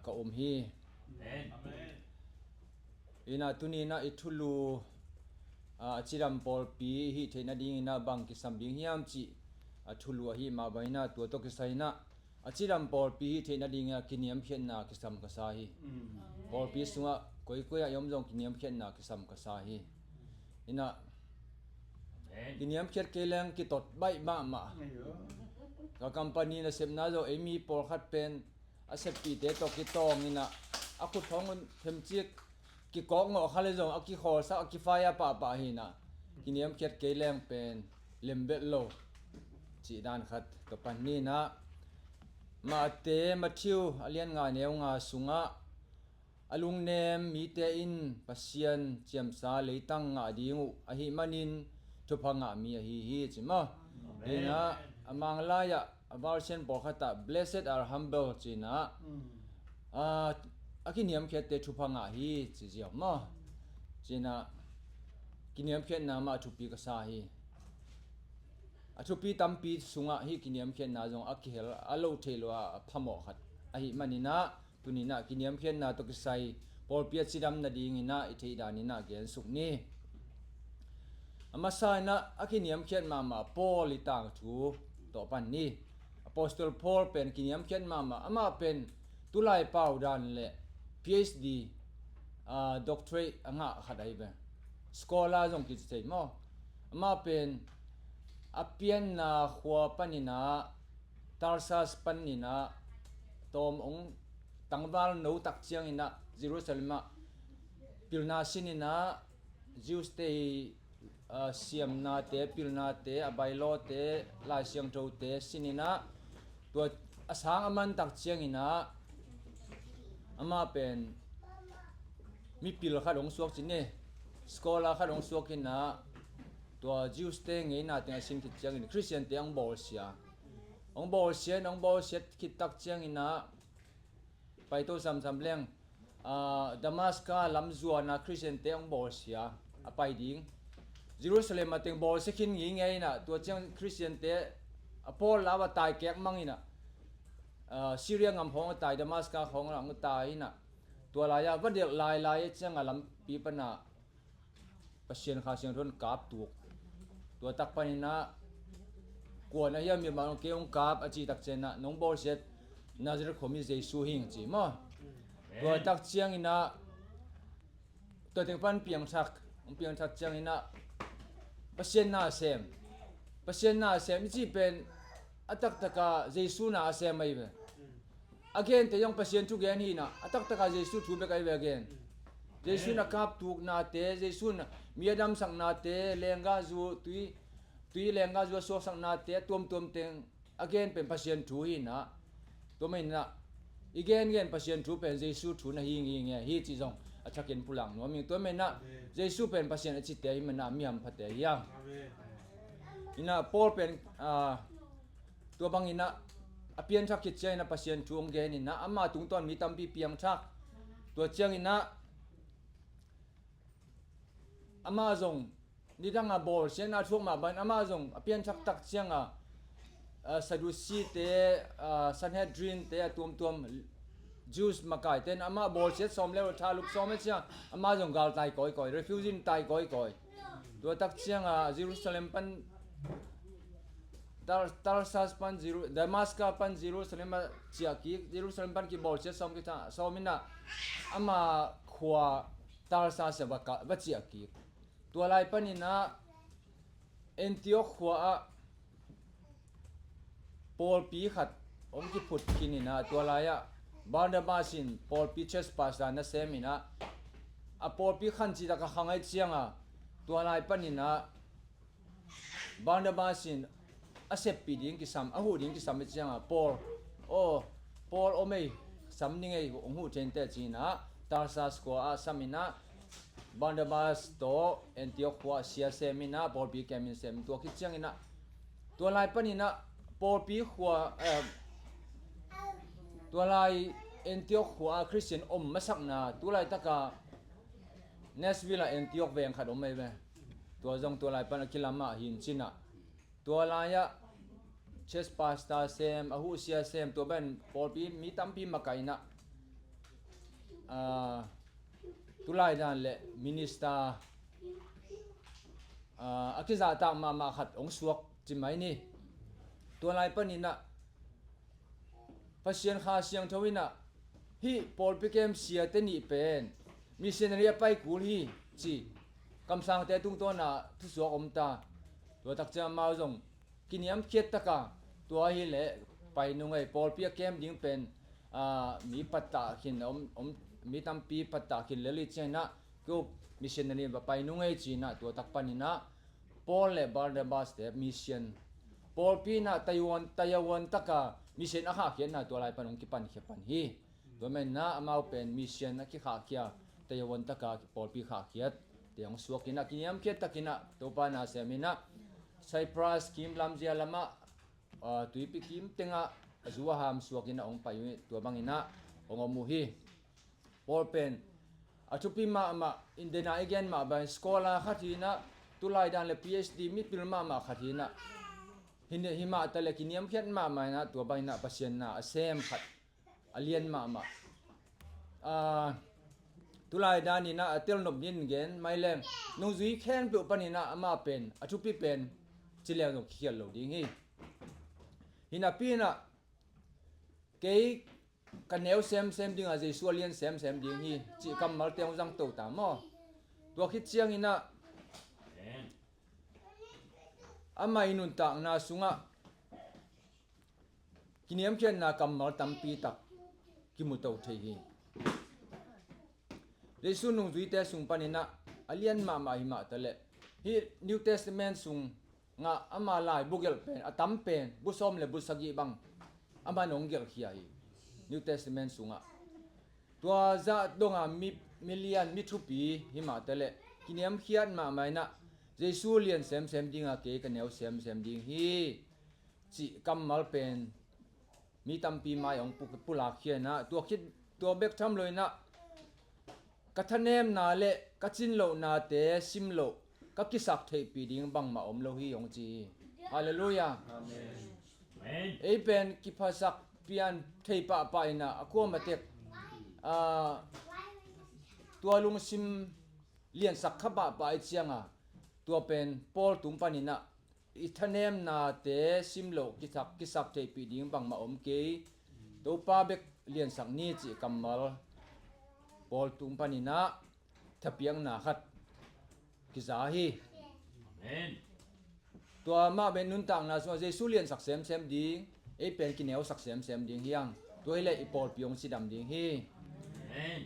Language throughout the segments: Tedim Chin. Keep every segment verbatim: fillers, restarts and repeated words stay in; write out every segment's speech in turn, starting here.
ka um hi. Amen. Ina tuninah i thulu, ah, a cidam pawlpi i hih theih nadinginah bang kisam ding hiam cih a thulu ahi mah banginah tua tawh kisai inah a cidam pawlpi i hih theih nadingah kiniamkhiatna kisam ka sa hi. Pawlpi sungah koikoi ah i om zong kiniamkhiatna kisam ka sa hi. Inah kiniamkhiat kei leng kitot baih mahmah. Ka company nasepna zong ei mi pawlkhat pen a seppihte tawh kitawng inah a khut hong themcik kikawkngawh kha le zong a kikhawlsak a kifaya pahpah hi inah kiniamkhiat kei leng pen lembelh lo cih dan khat ka pan ni inah Mate Matthew a lian nga neu nga sungah a lungnem mite in Pasian ciamsa leitang ngah ding uh ahih manin thupha ngah mi ahi hi ci maw? Inah a Manglai ah a version pawlkhat ah blessed are humble cinah a kiniamkhiatte thupha ngah hi ci ziau maw? Cinah kiniamkhiatna mah a thupi ka sa hi. A thupi tampi sungah hih kiniamkhiatna zong a kihel a lo thei lo a phamawh khat ahih maninah tuninah kiniamkhiatna tawh kisai pawlpi a cidam nadinginah i theih daninah gensuk ni. A masa inah a kiniamkhiat mahmah Paul i tangthu tawh pan ni. Apostol Paul pen kiniamkhiat mahmah, amah pen tulai pau dan le PhD, ah, doctorate a ngah khat ahi ve. Scholar zong kici thei maw? Amah pen a pianna khua paninah Tarsas paninah tawm hong tangval no tak cianginah Jerusalem ah pilna sininah Jews te i, ah, siamnate, pilnate, a bailawte, Lai Siangthote sininah tua a sang a man tak cianginah amah pen mipil khat hong suak ci ni, scholar khat hong suak inah tua Jews te ngeina teng a sin khit ciangin Christian te hong bawlsia. Hong bawlsia in hong bawlsia khit tak cianginah paito samsam leng, ah, Damaska lam zuana Christian te hong bawlsia a pai ding. Jerusalem a teng bawlsia khin ngingei inah tua ciang Christian te a Paul lau a tai kek mang inah, ah, Syria ngam khawng a tai, Damaska khawng a tai inah tua lai-ah va delh lailai ciang a lampi panah Pasian Kha Siangtho in kap tuk. Tua tak paninah kuan ahi a mi bang kei hong kap a ci tak cianginah nong bawlsiat Nazareth khuami Jesu hing ci maw? Tua tak cianginah tua teng pan piangthak, hong piangthak cianginah Pasian na a sem, Pasian na a sem i cih pen a taktaka Jesu na a sem ahi ve. A gente zong Pasian thu gen hi inah a taktaka Jesu thu bek ahi ve a gen. Jesu na kaptuknate, Jesu na mi a damsaknate, lengga zu, tui, tui lengga zu a suaksaknate, a tuamtuam teng a gen pen Pasian thu hi inah tua maninah i gengen Pasian thu pen Jesu thu na hi nginge hi cih zong a thakin pulak nuam hi. Tua maninah Jesu pen Pasian a cite hi maninah mi hamphate hi hang. Inah Paul pen, ah, tua banginah a pianthak khit cianginah Pasian thu hong gen inah ama tungtawn mi tampi piangthak. Tua cianginah amah zong nidanga bawlsiatna thuak mah bangin amah zong a pianthak tak cianga, ah, Sadducee te, ah, Sanhedrin te a tuamtuam Jews makaite in amah bawlsiat sawm le tha lup sawm e ciang amah zong galtai kawikawi, refugee in tai kawikawi. Tua tak cianga Jerusalem pan Tar-, Tarsas pan Jeru-, Damaska pan Jerusalem a ciah kik, Jerusalem pan kibawlsiat sawm kitha, sawm inah ama khua Tarsas a va ka-, va ciah kik. Tua lai paninah Antioch khua ah pawlpi khat hong kiphut khin inah tua lai-ah Barnabas in pawlpi church pastor na sem inah a pawlpi khan cih tak a khang ahi cianga tua lai paninah Barnabas in a seppih ding kisam, a huh ding kisam hi cianga Paul, aw, Paul om ei, sam ning ei, hong huh thei inteh ci inah Tarsas khua ah sam inah Barnabas tawh Antioch khua ah sia sem inah pawlpi kemin sem in tua khit cianginah tua lai paninah pawlpi khua, eh, tua lai Antioch khua ah Christian om masakna tu laitaka Nashville ah Antioch veng khat om ei ve. Tua zong tua lai pan a kilam ah hin cinah tua lai-ah church pastor sem, a huh sia sem, tua pen pawlpi mi tampi makaih inah ah, tulai dan le minister, ah, a kizahtak mahmah khat hong suak ci mai ni. Tua lai panin ah Pasian Kha Siangtho in ah hih pawlpi kem siate nih pen missionary a pai kul hi ci kamsangte tungtawn ah thusuak om ta. Tua tak ciang amau zong kiniamkhiat taka tua hi leh pai nung ei, pawlpi a kem ding pen, ah, mi pattah khin om, om, mi tampi pattah khin lel i ciang in ah kei missionary va pai nung ei ci in ah tua tak panin ah Paul le Barnabas te mission pawlpi in ah tayawn, tayawn taka mission a khahkhiatna tua lai pan hong kipankhia pan hi. Tua manin ah amau pen mission a kikhahkhia, tayawn taka pawlpi khahkhiat te hong suak in ah kiniamkhiat takin ah Topa na sem in ah Cyprus kim lamzia lamah, ah, tuipi kim tengah a zu a ham suak in ah hong pai uh hi. Tua bangin ah hong om uh hi. Paul pen a thupi mahmah, in dena i gen mah bang scholar khat hi in ah, tulai dan le PhD mipil mahmah khat hi in ah, hi, hi mah ta le kiniamkhiat mahmah in ah tua bangin ah Pasian na a sem khat a lian mahmah. Ah, tulai dan in ah a telnop dingin gen mai leng nungzui khempeuh panin ah amah pen a thupi pen ci leng zong kikhial lo ding hi. Hi napi in ah kei ka neu semsem ding a, Jesu a lian semsem ding hi cih kammalte hong zang to ta maw? Tua khit ciangin ah amah i nuntakna sungah kiniamkhiatna kammal tampi tak kimu to thei hi. Jesu nungzuite sung panin ah a lian mahmah hi mah ta leh hih New Testament sung ngah ama laibu gelh pen a tam pen bu sawm le bu sagih bang aman hong gelhkhia hi. New Testament sungah tua zah donga mi, milian mi thupi hi mah ta leh kiniamkhiat mahmah in ah Jesu lian semsem dinga kei ka neu semsem ding hi cih kammal pen mi tampi mai hong pu-, pulakkhia in ah tua khit, tua bek tham lo in ah ka thanemna le ka cinlohnate sim loh ka kisak theihpih ding bangmah om lo hi hong ci hi. Halleluiah. Amen. Ei pen kiphasak pian thei pahpah in ah a kuamatek, ah, tua lungsim liansak kha pahpah i cianga tua pen Paul tung panin ah i thanemnate sim loh kisak, kisak theihpih ding bangmah om kei. Topa bek liansak ni cih kammal Paul tung panin ah thapiakna khat kiza hi. Amen. Tua mah pen nuntakna sungah Jesu liansak semsem ding, ei pen kineusak semsem ding hi hang. Tua hi leh i pawlpi hong cidam ding hi. Amen.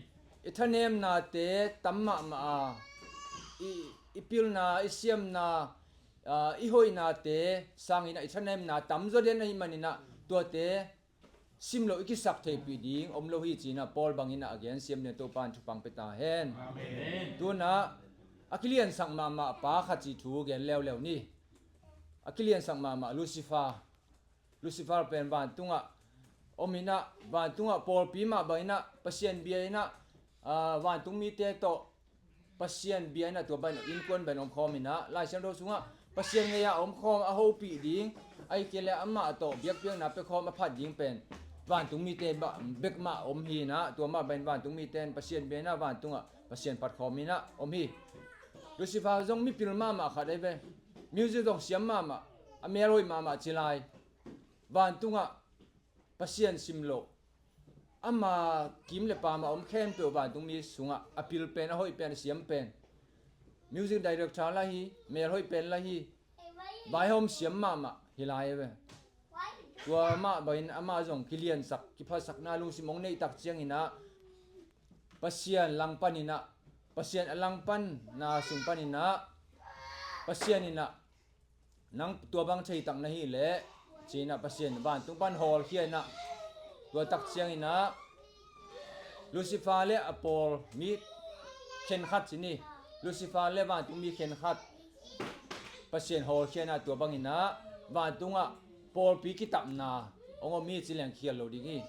I thanemnate tam mahmah a, i, i pilna, i siamna, ah, i hoihnate sangin ah i thanemna tamzaw den ahih manin ah tuate sim loh i kisak theihpih ding om lo hi ci in ah Paul bangin ah a gen siam ding Topa in thupha pia ta hen. Amen. Tu in ah a kiliansak mahmah pa khat cih thu gen leuleu ni. A kiliansak mahmah Lucifer. Lucifer pen vantungah om in ah, vantungah pawlpi mah bang in ah Pasian bia in ah, ah, vantung mite tawh Pasian bia in ah tua bang in ah innkuan bang in ah om khawm in ah, Lai Siangtho sungah Pasian ngei-ah om khawm a hopih ding, ahih kei leh amah tawh biakpiakna pia khawm a phat ding pen vantung mite bek mah om hi in ah, tua mah bang in vantung mite in Pasian bia in ah vantungah Pasian phat khawm in ah om hi. Lucifer zong mipil mahmah khat ahi ve. Music zong siam mahmah, a mel hoih mahmah ci lai. Vantungah Pasian sim loh, ama kim le pam a om khempeuh vantungmi sungah a pil pen, a hoih pen, a siam pen, music director lah hi, mel hoih pen lah hi, vaihawm siam mahmah hi lai ve. Tua mah bangin amah zong kiliansak, kiphasakna lungsim hong neih tak ciangin ah Pasian langpan in ah, Pasian a langpanna sung panin ah Pasian in ah nang tua bang thei tak na hih leh ci in ah Pasian vantung pan hawlkhia in ah, tua tak ciangin ah Lucifer le a pawl mi khenkhat ci ni, Lucifer le vantung mi khenkhat Pasian hawlkhia in ah tua bangin ah vantungah pawlpi kitapna hong om hi ci leng khial lo ding hi.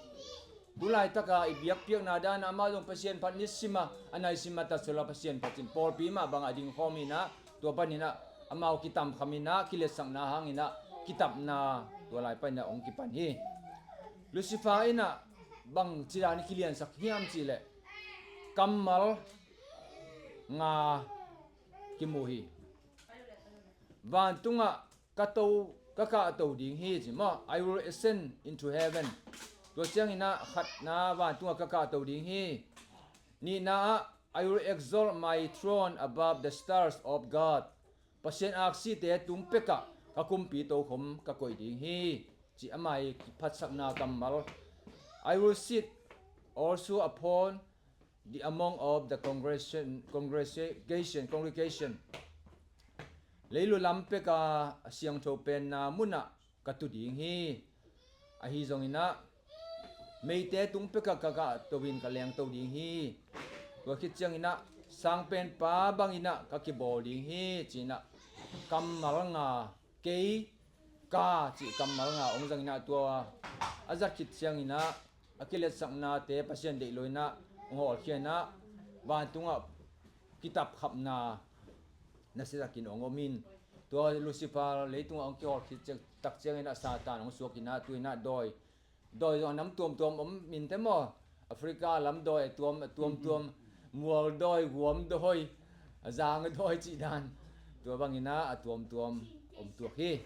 Tu laitaka i biakpiakna dan ah amah zong Pasian phat ni sim a, a nai sim a, tatsol a Pasian phat in pawlpi mah bangah ding khawm in ah, tua panin ah amau kitamkham in ah, kiliatsakna hangin ah kitapna tua lai panin ah hong kipan hi. Lucifer in ah bangci dan kiliansak hiam cih leh kammal nga kimu hi. Vantungah ka to, ka kahto ding hi, ci maw? "I will ascend into heaven." Tua ciangin ah khatna, vantungah ka kahto ding hi. Nihna ah, "I will exalt my throne above the stars of God." Pasian aksite tung pekah ka kumpi tokhom ka koih ding hi, ci ama i kiphatsakna kammal. "I will sit also upon the among of the congregation, congregation, congregation." Leilu lam peka a siangtho penna munah ka tu ding hi. Ahi zongin ah, meite tung pekah ka kahto in ka lengto ding hi. Tua khit ciangin ah, sangpenpa bangin ah ka kibawl ding hi, ci-in ah, kammal nga, "kei," "ka," cih kammal nga hong zangin ah, tua a zat khit ciangin ah, a kiletsaknate Pasian deih lo-in ah hong hawlkhia-in ah, vantungah kitapkhapna nasia takin hong om in. Tua Lucifer leitungah hong kihawl khit ciang, tak ciangin ah Satan hong suak-in ah, tu-in ah dawi, dawi zong a nam tuamtuam om minteh maw? Africa lam dawi a tuam, a tuamtuam, mual dawi, guam dawi, a zang dawi cih dan. Tua bangin ah a tuamtuam om tuak hi.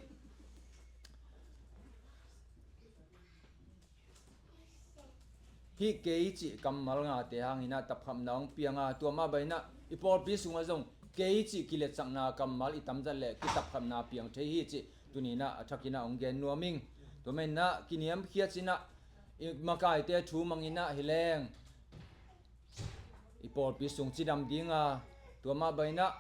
Hih "kei" cih kammal ngate hangin ah tapkhamna hong piang a, tua mah bangin ah i pawlpi sungah zong "kei" cih kiletsakna kammal i tamzat leh kitapkhamna piang thei hi cih tuni-in ah a thakin ah hong gen nuam ing. Tua manin ah kiniamkhiat in ah, i makaite thu mangin ah hi leng, i pawlpi sung cidam ding a, tua mah bangin ah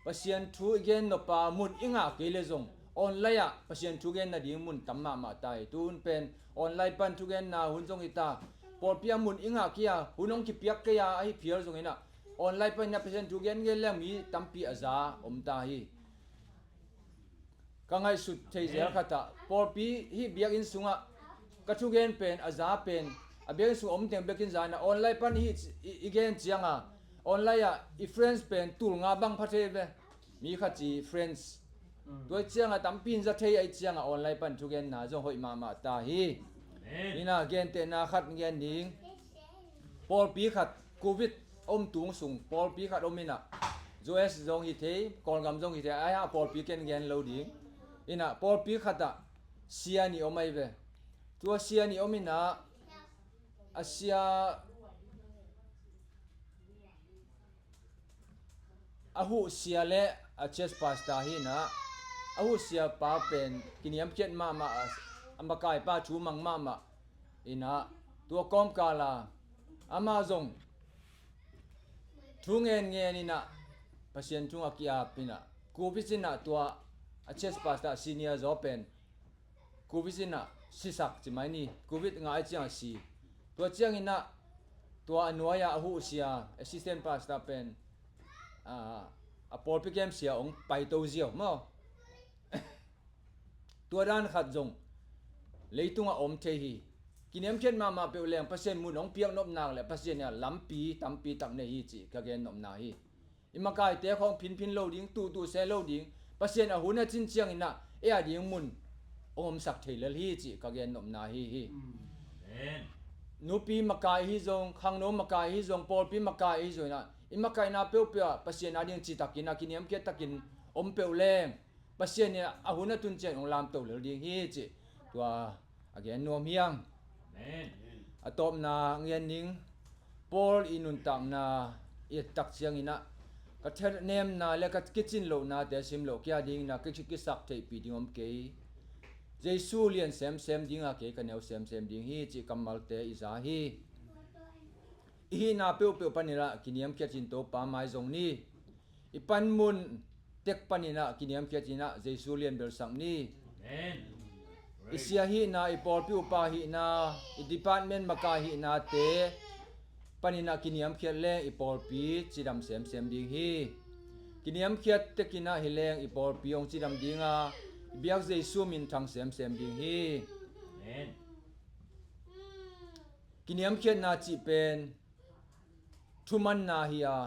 Pasian thu i gen nop a mun i ngah kei leh zong, online ah Pasian thu gen nading mun tam mahmah ta hi. Tuhun pen online pan thugenna hun zong hi ta. Pawlpi ah mun i ngah kei a, hun hong kipiak kei a, ahi phial zongin ah, online panin ah Pasian thu gengen leng mi tampi a za om ta hi. Ka ngaihsut thei zel khat ah, pawlpi hih biakinn sungah ka thugen pen, a za pen, a biakinn sungah om teng biakinn za in ah, online pan hih i, i gen ciang a, online ah i friends pen tul nga bang pha thei ve. Mi khat ci friends. Tua ciang a tampi in za thei ahih ciang a, online pan thugenna zong hoih mahmah ta hi. Amen. Ina gentehna khat gen ding. Pawlpi khat Covid om tung sung, pawlpi khat om in ah, U S zong hi thei, Kawlgam zong hi thei, ahi hang pawlpi ken gen lo ding. In ah pawlpi khat ah sia nih om ahi ve. Tua sia nih om in ah, a sia, a huh sia le a church pastor hi in ah, a huh sia pa pen kiniamkhiat mahmah a, a makaipa thu mang mahmah in ah, tua kawmkal ah amah zong thu ngen ngen in ah, Pasian thu a ki-ap in ah, Covid in ah tua a church pastor senior zaw pen Covid in ah sisak ci mai ni, Covid ngah ciang a si. Tua ciangin ah tua a nuai-a a huh sia, assistant pastor pen, a, a pawlpi kem sia hong paito ziau maw? Tua dan khat zong leitungah om thei hi. Kiniamkhiat mahmah peuh leng Pasian mun hong piak nop nak leh Pasian in ah lampi tampi tak nei hi cih ka gen nopna hi. I makaite khawng phinphin lo ding, tuhtuh se lo ding, Pasian a hun a cin ciangin ah ei a ding mun hong omsak thei lel hi cih ka gen nopna hi hi. Amen. Nupi makai hi zong, khangno makai hi zong, pawlpi makai hi zong in ah, i makaihna peuhpeuh ah Pasian a ding citakin ah, kiniamkhiat takin om peuh leng Pasian in a hun a tun ciang hong lamto lel ding hi cih tua a gen nuam hi hang. Amen. A tawpna ngen ning, Paul i nuntakna i et tak ciangin ah, ka thernemna le ka kicin lohnate sim loh kia dingin ah ka ki, kisak theihpih ding om kei. Jesu lian semsem ding a kei ka neu semsem ding hi cih kammalte i za hi. I hihna peuhpeuh panin ah kiniamkhiat in Topa mai zong ni. I panmun tek panin ah kiniamkhiat in ah Jesu lianbelsak ni. Amen. I sia hihna, i pawlpi upa hihna, i department makai hihnate panin ah kiniamkhiat leng i pawlpi cidam semsem ding hi. Kiniamkhiat tekin ah hi leng i pawlpi hong cidam ding a, i biak Jesu minthang semsem ding hi. Amen. Kiniamkhiatna cih pen thumanna hi a,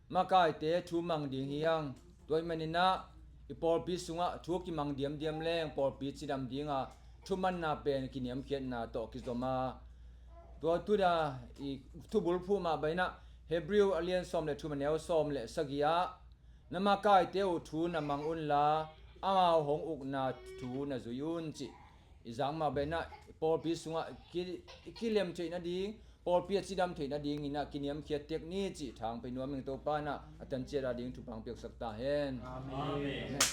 makaite thu mang ding hi hang. Tua ahih manin ah i pawlpi sungah thu kimang diamdiam leng pawlpi cidam ding a, thumanna pen kiniamkhiatna tawh kizom a. Tua tuna i thubulphuh mah bangin ah Hebrew a lian sawm le thum a neu sawm le sagih ah, na makaite uh thu na mang unla, amau hong ukna thu na zui un, cih i zak mah benah pawlpi sungah ki, kilem theih nading, pawlpi a cidam theih nadingin ah kiniamkhiat tek ni, cih thang pei nuam ing. Topa in ah a tan ciat a ding thupha piaksak ta hen. Amen.